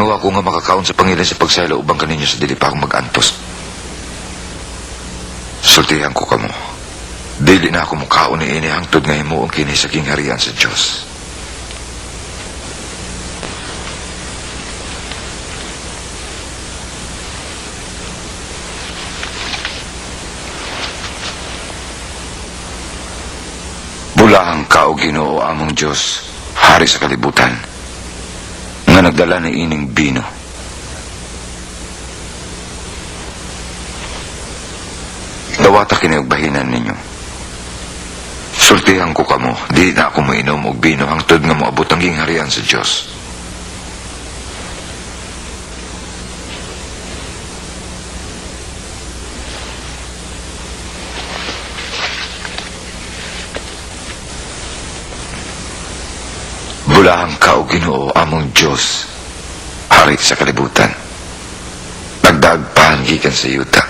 Tinguha ko nga makakaon sa pangilin sa pagsaylo ubang kaninyo sa dili pa akong mag-antos. Sultihan ko kamo. Dili na ako mukaon ni ini hangtod nga himuong kini sa kingharian sa Dios. Bulahang ka o Ginoo among Dios, hari sa kalibutan, nga nagdala ni ining bino. Dawata kini og bahinan ninyo. Sultihan ko kamo, di na ako moinom og bino hangtod nga moabot ang gingharian sa Dios. Bulahang ka o Ginoo among Dios, hari sa kalibutan. Nagdagpahan gikan sa yuta.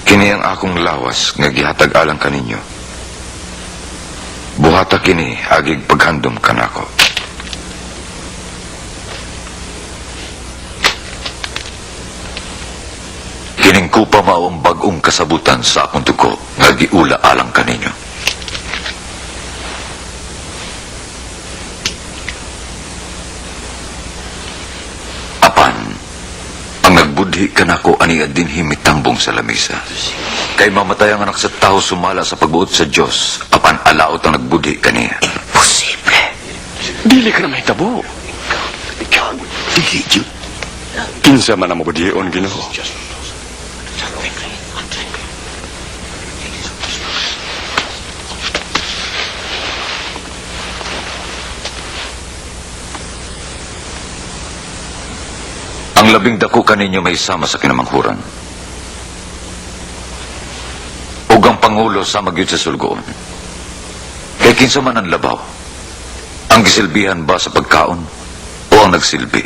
Kini ang akong lawas nga gihatag alang kaninyo. Buhata kini agig paghandom kanako. Kining kupa mao ang bag-ong kasabutan sa akong dugo nga giula alang kaninyo. Apan, ang nagbudhi kanako ani dinhi mitambong sa lamisa. Kay mamatay ang anak sa tao sumala sa pagbuot sa Dios, apan alaot ang nagbudhi kaniya. Imposible. Dili ka na mahitabo. Dili, Jude. Kinsa man ang mabudhion, Ginoo. Ang labing dako kaninyo may sama sa kinamanghuran. Ug ang pangulo sama gyud sa sulgoon. Kay kinsa man ang labaw, ang gisilbihan ba sa pagkaon o ang nagsilbi?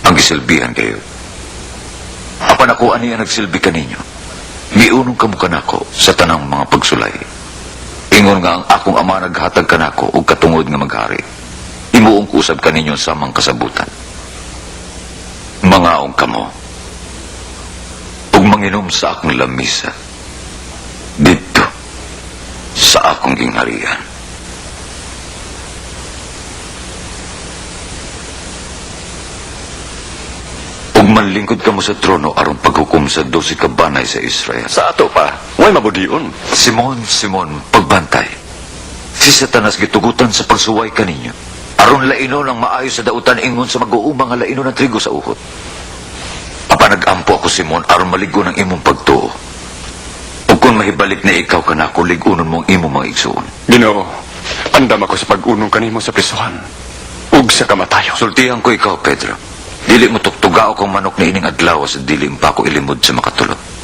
Ang gisilbihan kayo. Apan ako ani ang nagsilbi kaninyo. Miunong kamo kanako sa tanang mga pagsulay. Ingon nga ang akong ama naghatag kanako og katungod nga maghari. Imuong ko usab kaninyo samang kasabutan. Mangaong kamo ug manginom sa akong lamisa didto sa akong gingharian. Ug manlingkod kamo sa trono aron paghukom sa 12 ka banay sa Israel. Sa ato pa, way mabudion. Simon, Simon, pagbantay. Si Satanas gitugutan sa pagsuway kaninyo. Aron lainon ang maayo sa dautan ingon sa mag-uuma nga lainon ang trigo sa ukot. Apan nag-ampo ako, Simon, aron maligo ng imong pagtuo. Ug kung mahibalik na ikaw kanako, lig-unon mo ang imong mga igsuon. Ginoo, andam ako sa pag-unong kanimo sa prisuhan ug sa kamatayon. Sultihan ko ikaw, Pedro. Dili mo tuktugao kang manok ni ining adlaw sa dili pa ako ilimod sa makatulog.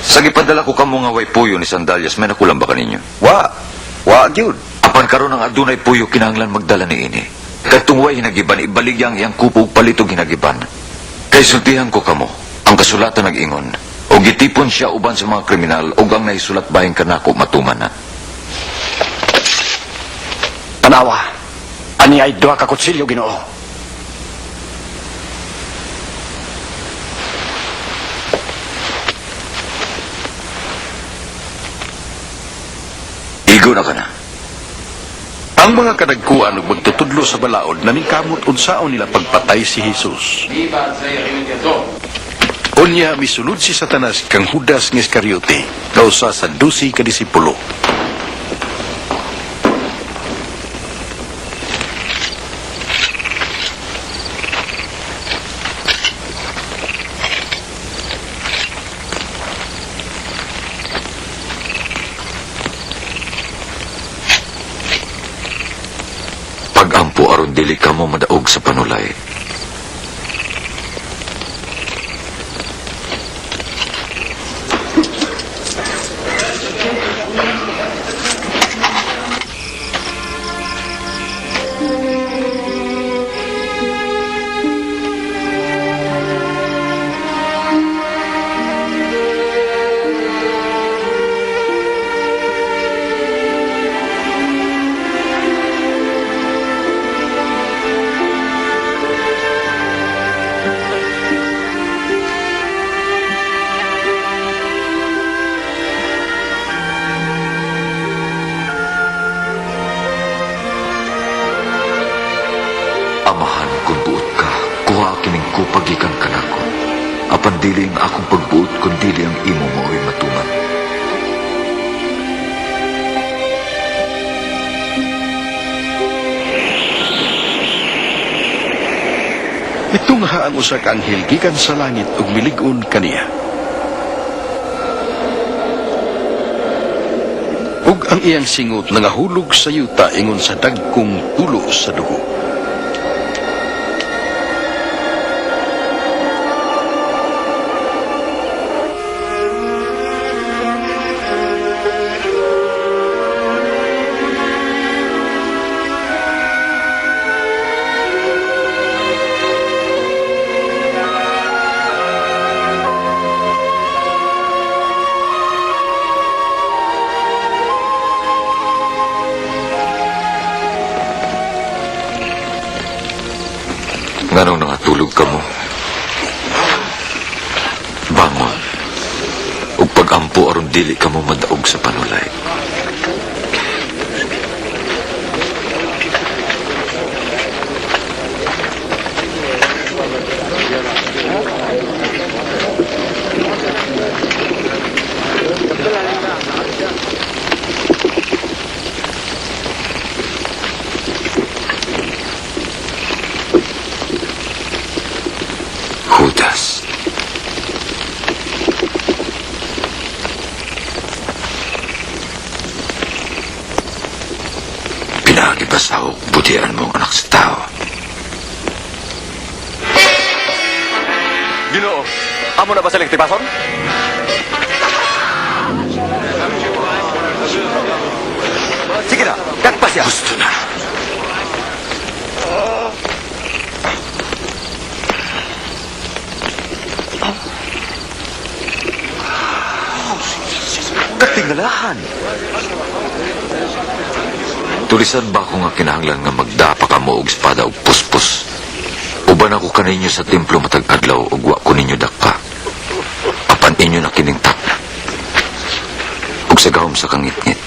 Sa gipadala ko kamo nga way puyo ni sandalyas, may nakulang ba kaninyo? Wa. Wa gyud. Apan karon ang adunay puyo kinahanglan magdala ni ini. Kadtong way hinagiban, ibaligya ang iyang kupo ug palitog hinagiban. Kay sultihan ko kamo, ang kasulatan nag-ingon, og gitipon siya uban sa mga kriminal ug ang nahisulat bahin kanako matuman na. Tanawa, ani ay duha ka kutsilyo, Ginoo. Igo na ka na. Ang mga kadagkuan ug magtutudlo sa balaod naningkamot unsaon nila pagpatay si Jesus. Unya misulod si Satanas kang Judas nga Iskariote, nga usa sa 12 ka disipulo. Pag-ampo aron dili kamo madaog sa panulay. akong pagbuot kun dili ang imo mao'y matuman. Mitungha ang usa ka anghel gikan sa langit ug milig-on kaniya. Ug ang iyang singot nangahulog sa yuta ingon sa dagkong tulo sa dugo. Nganong nangatulog ka mo? Bangon. Ug pagampo aron dili ka mo madaog sa panulay. Judas. Pinaagi ba sa butian mo ang anak sa tao? Ginoo, amo na ba sa tipason? Sige na, dakpa siya. Gusto na. Katingalahan. Tulisan ba ako nga kinahanglan nga magdapa ka mo og espada og puspos? Uban ako kaninyo sa templo matag adlaw ug wa ko ninyo dakpa. Apan inyo na kining takna. Ug sa gahom sa kangitngit.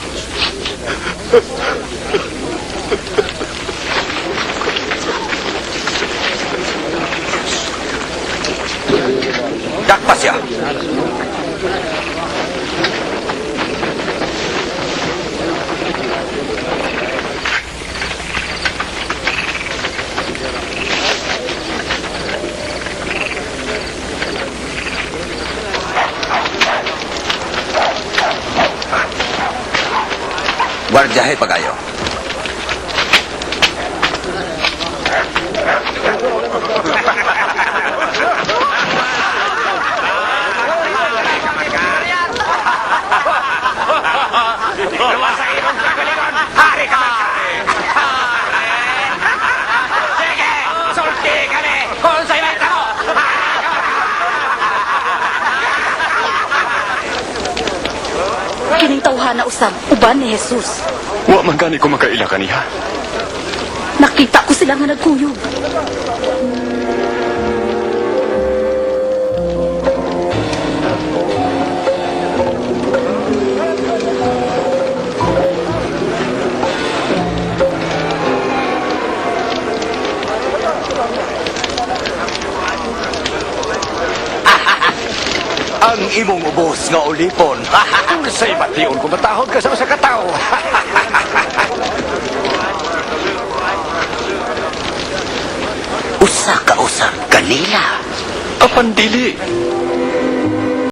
Dakpa siya. Guardiyahe pagayo. Kining tawhana usab, uban ni Jesus. Wa man gani ko makaila kaniha. Nakita ko sila nga nagkuyog. Ang imong ubos nga ulipon. Unsay bation kung matahod ka sa usa ka tawo. Usa ka usab kanila. Apan dili.